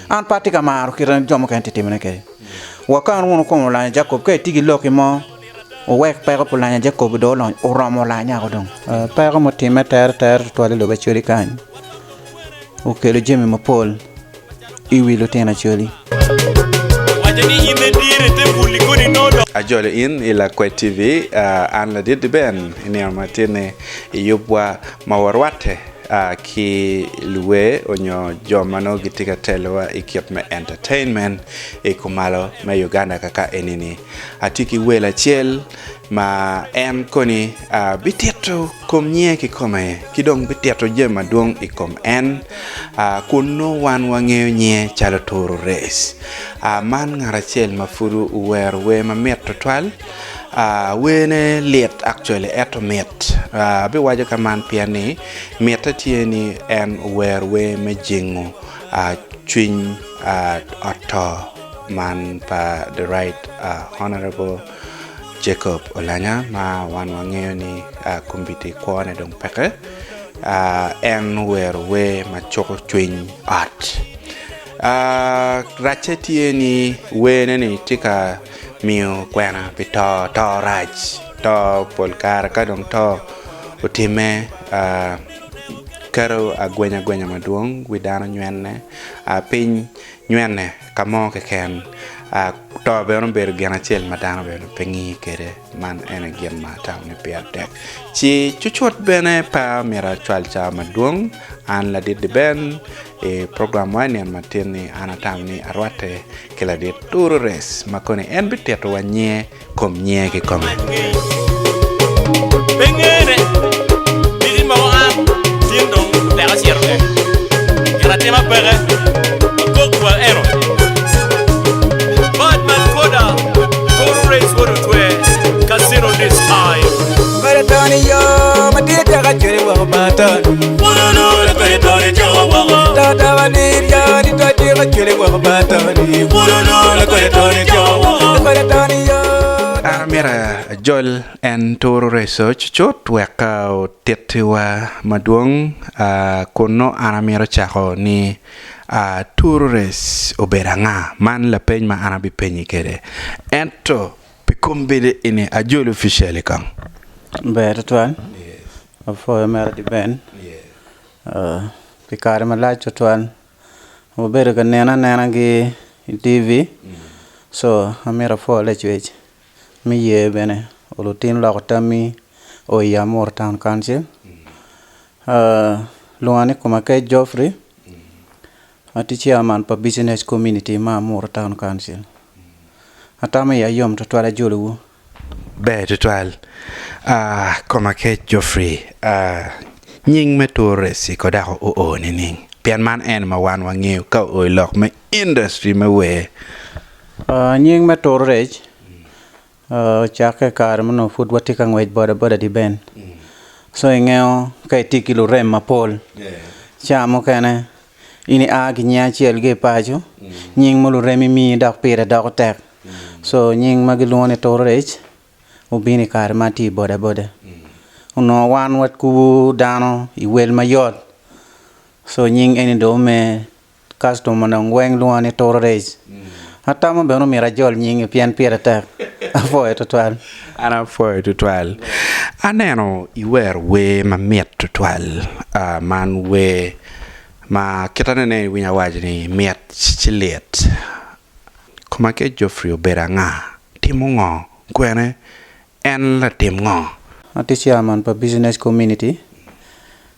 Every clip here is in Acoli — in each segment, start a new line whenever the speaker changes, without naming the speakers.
An pe atye ka maro kite jo mukene tye timone kwede. Wakan wunu kom olanya Jakob ka itye ki lokki mo, wuwek peko pa olanya Jakob dong olony oromo olanya-ko dong. Peko mutimme teretere tutwal i lobo Acholi kany okelo jami mapol i wi lutino Acholi.
Ajolo in i Lakwed TV, an ladit Ben i nino matin-ni i yubwa ma warwatte ki luwer onyo jo ma nongo gitye ka telowa i kit me entertainment i kumalo me Uganda kaka enini. Atye ki wel acel ma en koni bitito kom nyinge kikome ki dong bitito jami madwong i kom en kun nongo wan wangeyo nyinge calo Turu Race. Man ngat acel ma pud owero wer mamit tutwal. Werne lit actually ento mit. Abiwaco ka man pien ni mitte tye ni en owero wer me jingo cwiny ot to man pa the right honourable Jacob Olanya ma wan wangeyo ni kombeddi kwone dong peke. En owero wer ma cuko cwiny ot. Racce tye ni werne ni tye ka miyo kwena pi to, to rac to pol kare ka dong to otimme keto agwenya gwenya madwong wi dano nywene piny nywene ka mo keken to bene obedo gin acel ma dano bene pe ngi kwede man ene gin ma atamo ni pire tek ci cucut bene pe omyero acwal cawa madwong an ladit Ben i program wa i nino matin ni an atamo ni arwatte ki ladit turu race ma koni en bitito wa nyinge kom nyinge kikome.
Pe ngene, miti mogo an tin dong oteka cito ne. Gin atima peke, akok wa eno. Bad man koda, turu race wod otwe, casino this time.
Kode toni yo madit teka cwere woko batoni.
Wolololo kode toni coko woko.
Tata madit yo ni to tiko cwere woko batoni.
Wolololo kode toni coko woko.
Kode toni yo.
An amito ajol en turu reco cucut wek otittiwa madwong kun nongo an amito cako ni turu rec obedo anga? Man lapeny ma an abipenyi kwede ento Pi kombeddi eni ajoli officially kong.
Ber tutwal, apwoyo mere di Ben pi kare malac tutwal wabedo ka nene anena ki i TV so amito apwo lacwec me ye bene lutin loko tammi o i Amuru town council lwonga ni koma kec Geoffrey Atye chairman pa business community ma Amuru town council. Atamo iya yom tutwal ajolowu.
Ber tutwal. Koma kec Geoffrey, nying me tourist ko dok oo nining? Pien man en ma wan wangeyo ka oo i lok me industry me wer.
Nying me tourist Ocakke i kare ma onongo pud watye ka ngwec boda boda di Ben co ingeyo ka itye ki lurem mapol ca mukene in ia ki nying acel ki i paco nying ma luremi miyi dok pire doko tek co nying ma gilwongo ni turu rec obino i kare ma atye i boda boda onongo wan wakubo dano i wel mayot co nying eni dong me Kastoma dong weng lwonga ni turo rec. Atamo bene omyero ajol nyingi pien pire tek. Apwoyo tutwal.
An apwoyo tutwal. Aneno iwero wer mamit tutwal. Man wer ma kit anene iwinyo awaco ni mit ci lit. Koma kec Geoffrey obedo anga? Timo ngo? Kwene? En latim ngo?
Atye chairman pa Business Community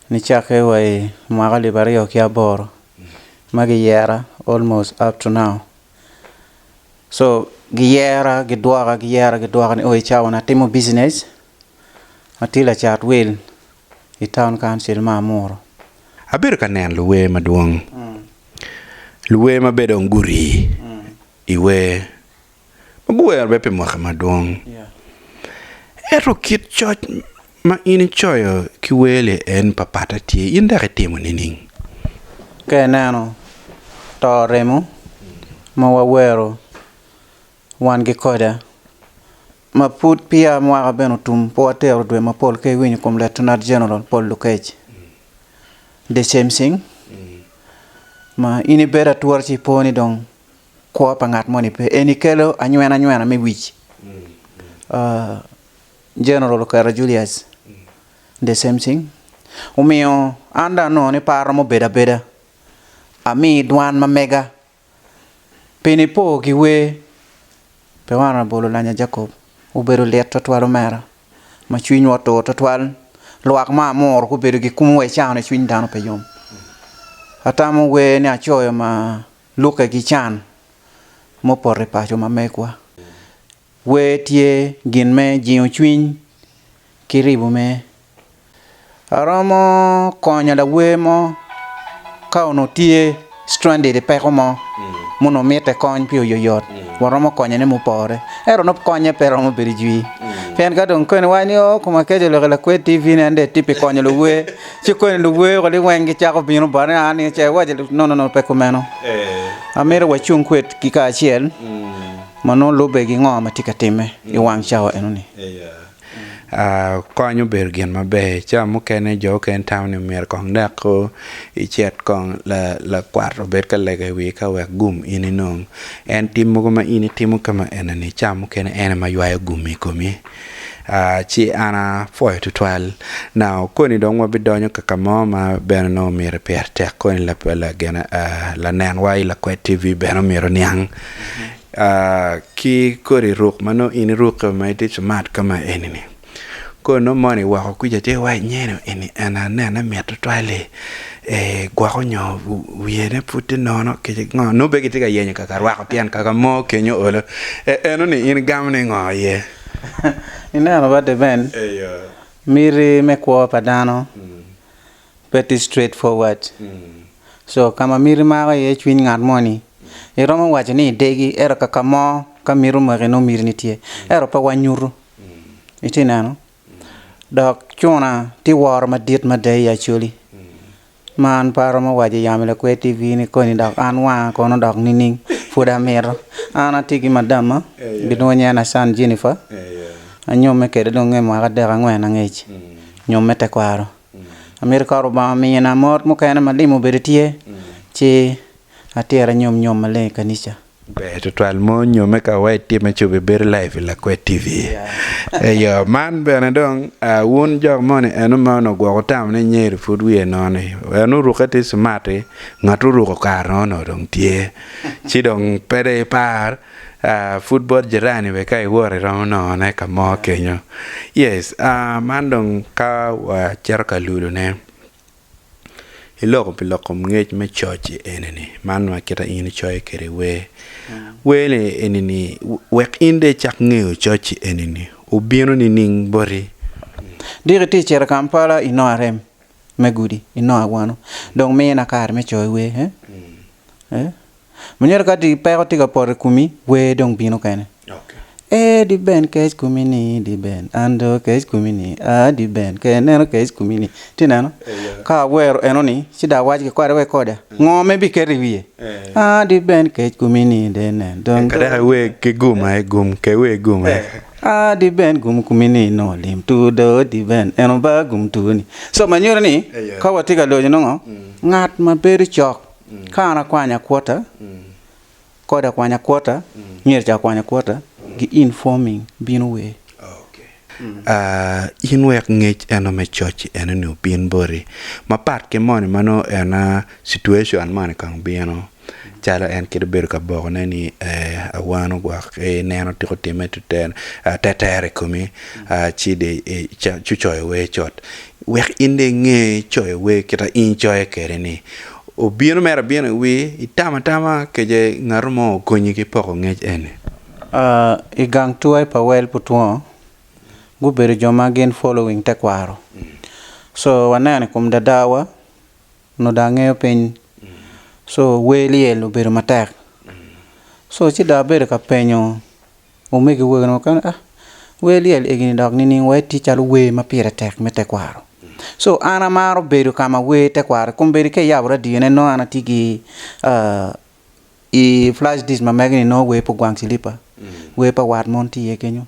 nicakke wa i mwaka alip aryo ki aboro ma giyera almost up to now. So giyera gidwoka giyera gidwoka ni o i cawa ni atimo business atye lacat wil i town council ma Amuru.
Abedo ka neno luwer madwong, luwer ma bene dong gurii i wer. ma guwero bene pi mwaki madwong. Ento kit coc ma in icoyo ki wer-li en papatte tye, in dok itimo nining?
Ka ineno to remo ma wawero wan ki koda ma pud peya mwaka bene otum pe watero dwe mapol ka iwinyo i kom Lieutenant General Paul Lukec the same thing. Ma in ibedo atura ci ipo ni dong kwo pa ngat moni pe. Eni kelo anywena nywena me wic. General Okero Julius the same thing. Omiyo an dong anongo ni par romo bedo abeda ami dwan ma mega pi nipo ki wer pi Honourable Olanya Jacob obedo lit twatwal omera ma cwinywa otur twatwal lwak ma amuru gubedo gikumo wa icano cwiny dano pe yom atamo wer ni acoyo ma lukke ki can mupoto i paco ma megwa. Wer tye gin me jingo cwiny ki ribo me. Aromo konyo lawer mo ka onongo tye stranded i peko mo ma onongo mitte kony pi oyoyot waromo konyone mupore ento nongo konye pe romo bedo jwi pien ka dong koni iwaco ni oo koma kec oloko lakwed TV ni en dong etye pi konyo luwer ci koni luwer woko liweng gicako bino bote ni aa ni ce iwaco no no no pe kumeno amito wacung kwedgi kacel. Ma nongo lubbe ki ngo ma tye ka timme i wang cawa enoni.
Kony obedo gin maber ca mukene jo okene tamo ni myero kong dok icit kong lakwat obed ka lego i wii ka wek gum in inong en tim mogo ma in itimo ka ma enini ca mukene en aye ma ywayo gum i komi ci an apwoyo tutwal now koni dong wabidonyo kaka mo ma bene nongo myero pire tek koni lanenwa i lakwed TV bene myero oniang Ki kodi ruk ma nongo in irukke ma itye cumat ka ma eni-ni, koni nongo moni woko kwica ci iwaci nyeni eni en anene mit tutwal-li ee gwoko nyo wiyene pud tye nono kece ngo nongo bene gitye ka yenyo kaka rwako tyen kaka mo kenyo olo enoni in igamo ni ngo iye?
Ineno ba Deben, miti me kwo pa dano pe tye straight forward so ka ma miti mako iye cwiny ngat moni iromo waco ni idegi ento ka ka mo ka miti omaki nongo miti ni tye ento pe wanyuto itye neno dok cuna tye woro madit mada i Acholi ma an pe aromo waco yamo i lakwed TV ni koni dok an wanga kono dok nining pud amito an atye ki madamma gilwongo nyinge Nacan Jennifer anyomme kwede dong nge mwaka adek angwen angec nyomme me tekwaro. Amito ka Rubanga omina mot mukene ma lim obedo tye, ci atyera nyom nyom maleng i kanica.
Ber tutwal mo nyome ka wa itime ci obibedo live i Lakwed TV. Eyo man bene dong wun jok moni eno ma onongo gwok wutamo ni nyeri pud wiye nono ni en orukke tye smart-ti ngat oruko kare no onongo dong tye ci dong pe dong ipar Pud bot jirani bene ka iwoto iromo nongone ka mo kenyo. Yes, man dong ka wacito ka lulone, iloko pi lok kom ngec me coc eni-ni, man ma kit ma in icoyo kwede wer. Wer-ni eni-ni wek in dong icak ngeyo coc eni-ni obino nining boti?
Diki itye cito i Kampala inongo arem me gudi, inongo awano, dong mina kare me coyo wer. Myero ka peko tye ka poto i komi, wer dong bino kene. Ee di ben kec komi ni di ben an do kec komi ni aa di ben ke neno kec komi ni ti neno ka awero eno ni ci dong awaco ki kwara wek koda ngo ma ibiketo i wiye aa di ben kec komi ni de nen dong
Ka dok iwer ki gum aye gum ke iwer gum aye.
Aa di ben gum komi ni nongo lim tu do di ben eno ba gum tu ni so ma nyuto ni ka watye ka loco nongo ngat ma bedo cok Ka an akwanyo akwota, kodi akwanyo akwota, myero ca akwany akwota gi informing bino wer.
In wek ngec eno me coc eno ni obin boti mapat ki moni ma nongo ena situation moni kong bino calo en kit obedo ka boko ne ni awano gwok ineno tiko time tetere i komi ci ci ocoyo wer cut wek in dong inge coyo wer kit ma in icoyo kwede ni Obino mere abina i wir, itamo atama kece ngat mo okonyi ki poko ngec eni.
I gang twai pa wel putwongo gubedo jo ma gin following tekwaro so waneno i kom dadawa onongo dong angeyo piny so wer lyel obedo matek so ci dong abedo ka penyo Omegi wegine mukene ah wer lyel egini dok nining wa etye calo wer ma pire tek me tekwaro. So an amaro bedo ka ma wer tekwaro kombeddi ka iyabo radio ne nongo an atye ki i flash disk ma mege ni nongo wer pa Ogwang Cilipa, wer pa Wat Mon tye iye kenyo,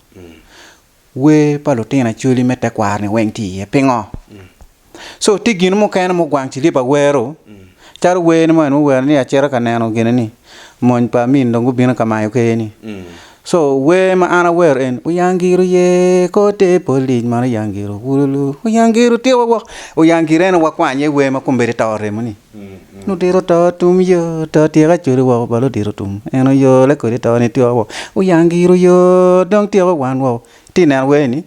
wer pa lutino Acholi me tekwaro ni weng tye iye. Pingo? So tye gin mukene ma Ogwang Cilipa wero. Calo wer ni mo en muwero ni acito ka neno gine ni mony pa Amin dong gubino ka mayo ker ni. So wer ma an awero en oyangiro ye kote polic man oyangiro wululu oyangiro tyeko woko oyangiro en wakwanye wer ma kombeddi to remo ni ludito to tum yo to tyeko acoli woko ba ludito tum en oyo lakodi to ni tyeko woko oyangiro yo dong tyeko wan woko Itye neno wer ni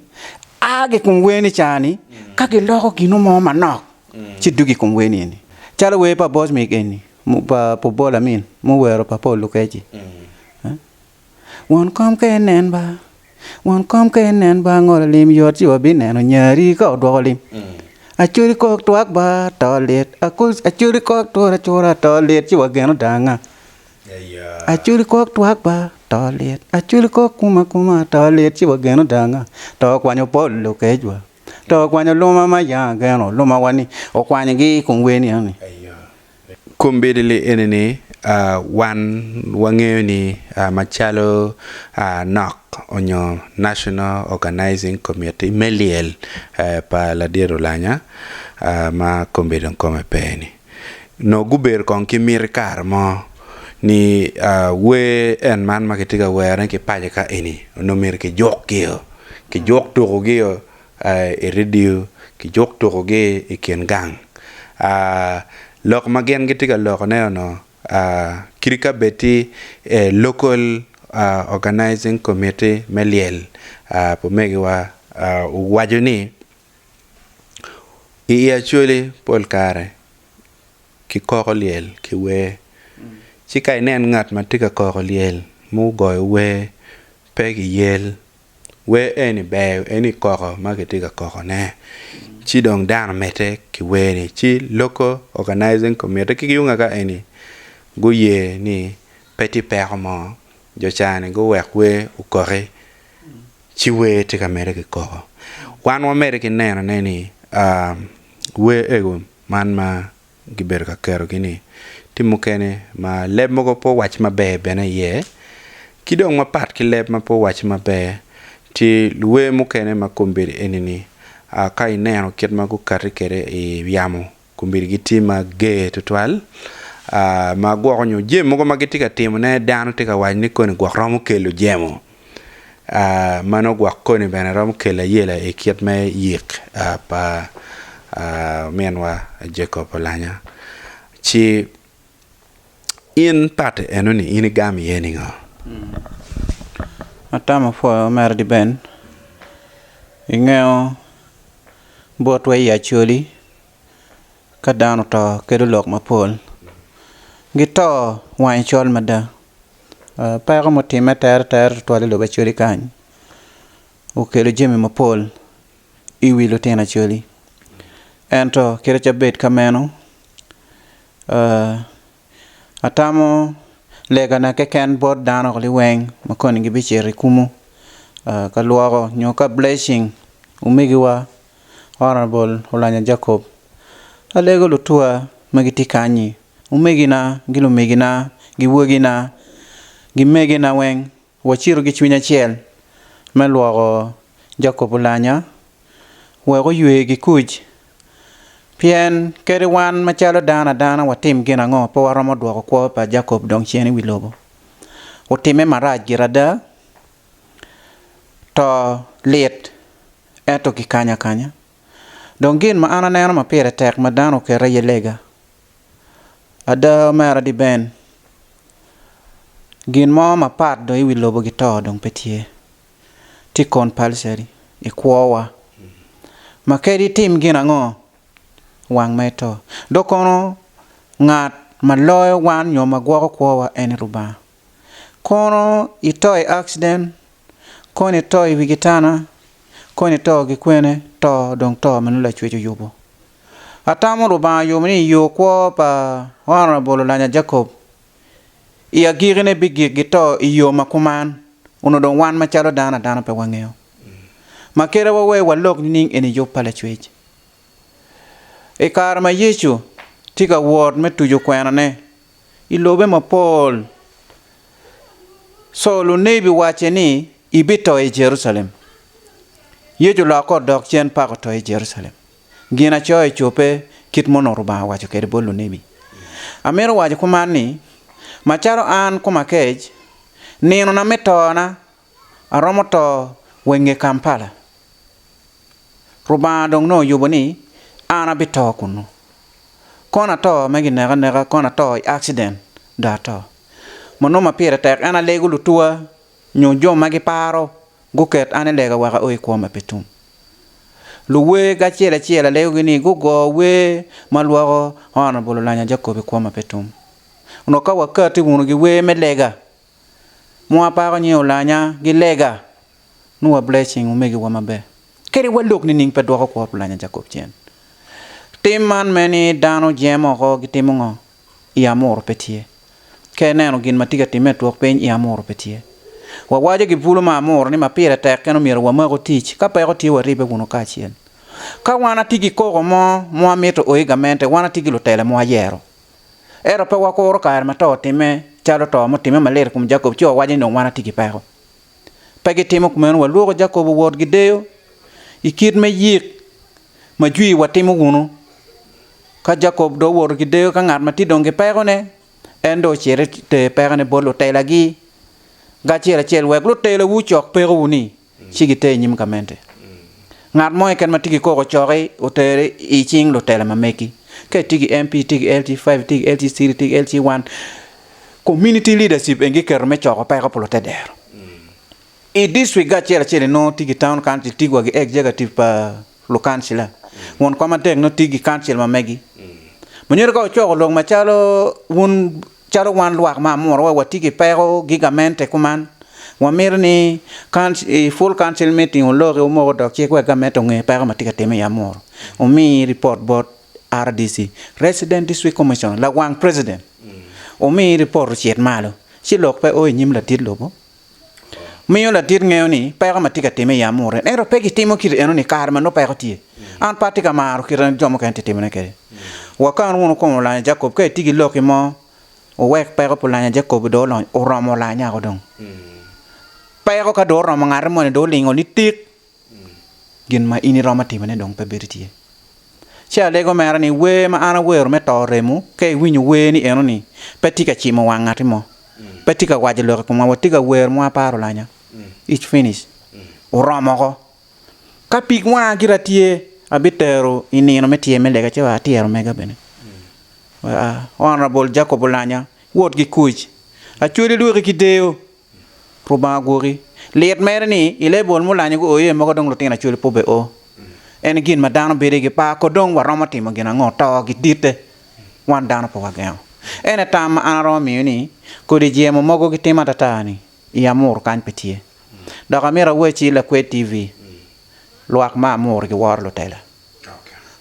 a ki kom wer ni ca ni ka giloko gino mo manok ci dugo i kom wer ni eni. Calo wer pa Bosmic eni pa Pobol Amin muwero pa Paul Lukeci. Won kom ka inen ba, won kom ka inen ba ngolo lim yot ci wabineno nyari ka odwoko lim. Acholi kok twak ba to lit, acholi kok tura cura to lit ci wageno danga. Acholi kok twak ba to lit, acholi kok kum akuma to lit ci wageno danga. To okwanyo pol lukecwa. To okwanyo luma ma yam ageno lumawa ni okwanyogi i kom wer ni eno ni.
Kombeddi li eni ni wan wangeyo ni macalo nok onyo National Organizing Committee me lyel pa ladit Olanya ma kombeddi dong kome pe ni nongo gubedo kong ki miti kare mo ni wer en man ma kitye ka werone ki paco ka eni onongo myero kijukgio. Kijuk tukugi i redio, kijuk tukugi i kin gang. Lok ma gin gitye ka lokone onongo kadi ka bed tye local organizing committee me lyel pa omegiwa owaco ni i Acholi pol kare kikoko lyel ki wer ci ka inen ngat ma tye ka koko lyel mugoyo wer pe kiyel. Wer eni ber eni koko ma kitye ka kokone ci dong dano omedde ki wer-ni ci local organizing committee ki yung kaka eni guye ni pe tye peko mo jo ca-ni guwek wer okoki ci wer tye ka medde ki koko wan wamedde ki nenone ni wer ego man ma gibedo ka ketogi-ni tye mukene ma leb mogo pe owac maber bene iye ki dong mapat ki leb ma pe owac maber tye luwer mukene ma kombeddi eni-ni ka ineno kit ma gukati kwede i yamo kombeddi gitye mager tutwal ma gwoko nyo jami mogo ma gitye ka timone dano tye ka waco ni koni gwok romo kelo jemo. Ma nongo gwok koni bene romo kelo ayela i kit me yik pa ominwa Jacob Olanya ci in pati enoni in igamo iye ningo?
Atamo apwoyo omera Diben ingeyo botwa i Acholi ka dano oto kelo lok mapol gito wange col mada. Peko mutimme teretere tutwal i lobo Acholi kany okelo jami mapol i wi lutino Acholi ento kit ma bed ka meno atamo legana keken bot dano liweng ma koni gibicito i kulu ka lwoko nyo ka blessing omegiwa Honourable Olanya Jacob alego lutuwa ma gitye kanyi Omegina ki lumegina ki wogina ki megina weng wacito ki cwiny acel me lwoko Jakob Olanya wek oywe ki kuc pien kadi wan macalo dano adana watim gin ango pe waromo dwoko kwo pa Jakob dong cen i wi lobo. Otimme marac gire ada, to lit ento kikanyo akanya. Dong gin ma an aneno ma pire tek ma dano oketo aye lega. Ada omera di Ben, gin mo mapat dong i wi lobo gito dong pe tye. Tye compulsory i kwowa ma kadi itim gin ango wang ma ito. Dok kono ngat ma loyo wan nyo ma gwoko kwowa en aye Lubanga. Kono ito i accident, kono ito i wi kitana, kono ito ki kwene, to dong to ma nongo Lacwec oyubo. Atamo Lubanga oyubo ni i yo kwo pa Honourable Olanya Jacob i agikine bigik ki to i yo ma kuman onongo dong wan macalo dano adana pe wangeyo. Ma kite wa wek walok nining eni yub pa Lacwec? I kare ma Yecu tye ka wot me tuco kwenane i lobe mapol, co lunebi wacce ni ibito i Jerucalem. Yecu olokke odok cen pako to i Jerucalem. Ginacoya ocobbe kit ma onongo Lubanga owaco kwede bot lunebi. Amito waco kuman ni, macalo an koma kec, ninona me tona aromo to wa i nge Kampala. Rubanga dong nongo oyubo ni an abito kunnu. Kono ato me gineka aneka, kono ato i accident, dong ato. Ma nongo ma pire tek en alego lutuwa nyo jo ma giparo guket an i lega wek ao i kwo ma pe tum. Luwer ki acel acel alegogi ni gugo wer ma lwoko Honourable Olanya Jacob i kwo ma pe tum. Onongo ka wakati wunu gi wer me lega ma wapako nying Olanya gi lega nongo wa blessing omegiwa maber. Kadi wa lok nining pe dwoko kwo pa Olanya Jacob cen. Tim man me ni dano jemo oko gitimo ngo? I amuru pe tye. Ka ineno gin ma tye ka timme i twok piny, i amuru pe tye. Wawaco ki bulu ma amuru ni ma pire tek kene omyero wamaku tic, ka peko tye waribbe wunu kacel. Ka wan atye ki koko mo ma wamito o i gamente, wan atye ki lutela ma wayero. Ento pe wakuro kare ma to otimme calo to mutimme malit i kom Jakob ci wawaco ni dong wan atye ki peko. Pe gitimo kumeno, walwoko Jakobo wot ki deyo i kit me yik ma jwi watimo wunu. Ka Jakob dong owoto ki deyo ka ngat ma tye dong ki pekone, en dong ocito oter pekone bot lutelagi kacel acel wek lutelawu ocok pekowu-ni ci giter i nyim gamente. Ngat mo keken ma tye ki koko ocoki oter i cing lutela ma megi. Ka itye ki MP, itye ki LG5, itye ki LG3, itye ki LG1, community leadership eni giketo me coko peko pa lutedero. I district acel acel inongo tye ki town council, tye wa ki executive pa lukancila. Won kom adek nongo tye ki kancil ma megi. Ma nyuto ka wucoko lok macalo wun calo wan lwak ma amura wa watye ki peko ki gamente kuman, wamito ni i full council meeting wuloki wumoko dok cik wek gamente onge peko ma tye ka timme i amura. Wumi ripot bot RDC, Resident District Commissioner, lawang president, wumi ripot ocit malo ci lok pe o i nyim ladit lobo. Miyo ladit ngeyo ni peko ma tye ka timme i amur en, ento pe gitimo kite eno ni kare ma nongo peko tye. An pe atye ka maro kite ma jo mukene tye timone kwede. Wakan wunu kom olanya Jakob, ka itye ki lokki mo, wuwek peko pa olanya Jakob dong olony, oromo olanya-ko dong. Peko ka dong oromo ngati moni dong olingo nitik, gin ma in iromo timone dong pe bedo tye. Ci alego mere ni wer ma an awero me to remo, ka iwinyo wer ni eno ni pe tye ka cimo wang ngati mo, pe tye ka waco lok i komwa, watye ka wer ma waparo lanya, it's finish, oromo oko. Ka pig wanga gira tye, abitero i nino me tyer me lega ci atyero mega bene. Honourable Jacob Olanya, wot ki kuc, acwali lwaki ki deyo. Rubanga gwoki. Lit mere ni, i lebol mulanyo guo iye mogo dong lutino Acholi pe obe o. En gin ma dano bedo i gipar ko dong waromo timo gin ango? To gi ditte. Wan dano pe wagengo. En aye tam ma an aromo miyo ni, kodi jemo mogo gitimo atata ni i Amuru kany pe tye. Dok amito awacci Lakwed TV, lwak ma Amuru giworo lutela.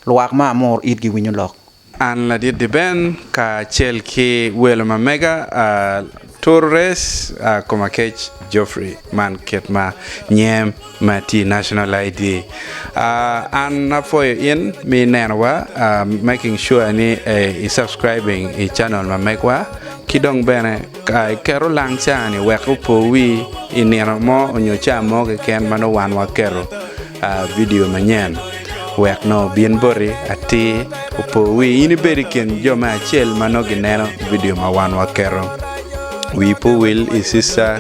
Lwak ma amur itgi winyo lok.
An ladit Deben kacel ki welo ma mega Turu Race Komakec Geoffrey man kit ma nyem ma tye i National ID. An apwoyo in mi neno wa making sure ni i subscribing i channel ma megwa ki dong bene iketo lang ca ni wek opo wi i nino mo onyo ca mo keken ma nongo wan waketo. Vidio manyen wek nongo obin boti atir opo wi in ibed i kin jo me acel ma nongo gineno vidio ma wan waketo. Wi pe owil i sister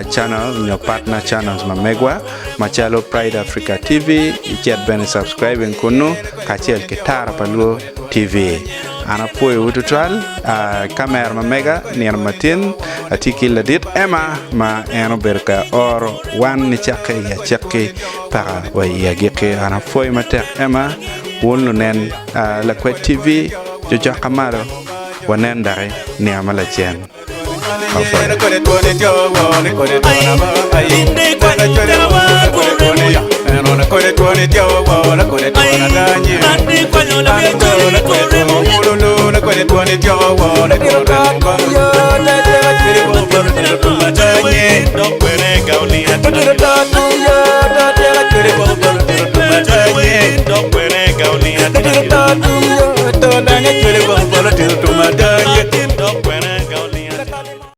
channel nyo partner channels ma megwa macalo Pride Africa TV icit bene subscribing kunu kacel ki Tara pa Luo TV. An apwoyowu tutwal. Kamera ma mega nino matin atye ki ladit Emma ma en obedo ka oro wan nicakke i acakki paka wa i agikki. An apwoyo matek Emma, wun lunen Lakwed TV, jojokka malo, wanen doki nino ma lacen. Apwoyo.